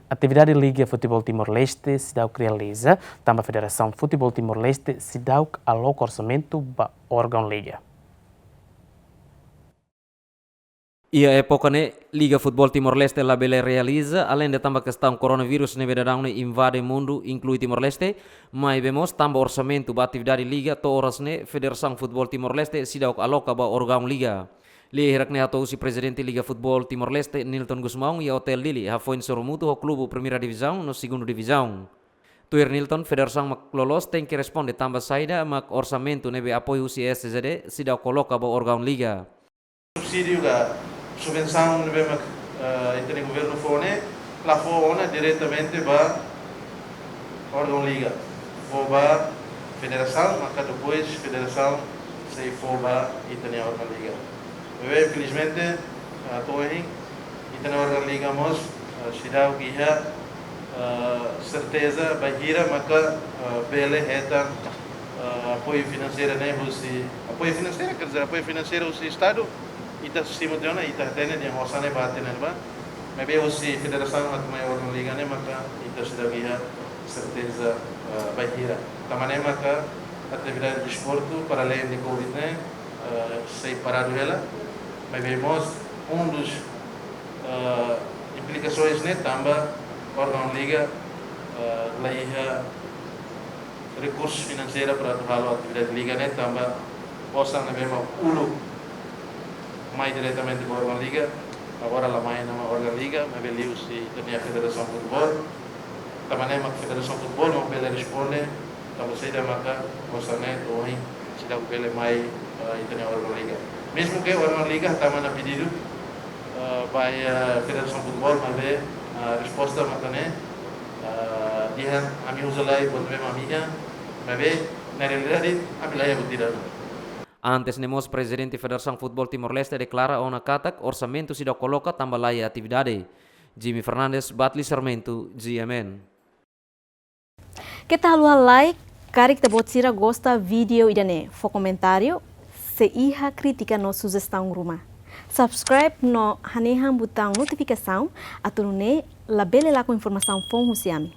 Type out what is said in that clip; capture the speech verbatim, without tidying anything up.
Atividade Liga Futeból Timor-Leste seidauk realiza, tanba Federasaun Futeból Timor-Leste seidauk aloka orsamentu ba órgaun liga. Iha époka ne'e, Liga Futeból Timor-Leste labele realiza, aleinde tanba kestaun koronavírus ne'ebé daudaun ne'e invade mundu, inklui Timor-Leste, maibé mós tanba orsamentu ba atividade liga, to'o oras ne'e Federasaun Futeból Timor-Leste seidauk aloka ba órgaun liga. Lia hirak ne'e hato'o husi Prezidente Liga Futeból Timor-Leste, Nilton Gusmão, iha Hotel Dili, hafoin sorumutu ho klube Primeira Divizaun no Segunda Divizaun. Tuir Nilton, federasaun mak loloos tenke responde tanba saida mak orsamentu ne'ebé apoiu husi S J D seidauk koloka ba órgaun liga. Subsídiu ka subvensaun ne'ebé mak, eh, ita-nia governu fó ne'e, la fó ona diretamente ba órgaun liga. Fó ba federasaun, maka depois federasaun sei fó ba ita-nia órgaun liga. Maibé, infelizmente, eh, atu ohin, ita-nia órgaun liga mós, eh, seidauk iha, eh, serteza bainhira maka, eh, bele hetan, eh, apoiu finanseiru ne'e husi, apoiu finanseiru, quer dizer, apoiu finanseiru husi Estadu, ita simu tiha ona, ita hatene dehan osan ne'e ba hatene ba. Maibé husi federasaun atu mai órgaun liga ne'e maka ita seidauk iha serteza, eh, bainhira. Tanba ne'e maka atividade desportu para além de covid ne'e, eh, sei paradu hela. Maibé mós um dos, eh, implikasoens ne'e tanba órgaun liga, eh, la iha rekursu finanseiru para atu halo atividade liga ne'e tanba osan ne'ebé mak uluk mai diretamente ba órgaun liga, agora la mai ona ba órgaun liga, maibé liuhusi ita-nia Federasaun Futeból. Tanba ne'e mak Federasaun Futeból mak bele responde, tanba saida maka osan ne'e to'o ohin seidauk bele mai, eh, ita-nia órgaun liga. Mezmu ke órgaun liga hatama ona pedidu, eh, ba, eh, Federasaun Futeból, maibé, eh, resposta mak ne'e, eh, dehan ami uza lai buat ne'ebé mak ami iha, maibé na realidade ami la iha buat ida. Antes ne'e mós Prezidente Federasaun Futeból Timor-Leste deklara ona katak orsamentu seidauk koloka tanba la iha atividade. Jimmy Fernandes, Batli Sarmento, G M N. Keta haluha like, karik ita-boot sira gosta vídeo ida-ne'e, fó komentáriu, se iha krítika no sujestaun ruma. Subscribe no hanehan butaun notifikasaun, atu nune'e labele lakon informasaun foun husi ami.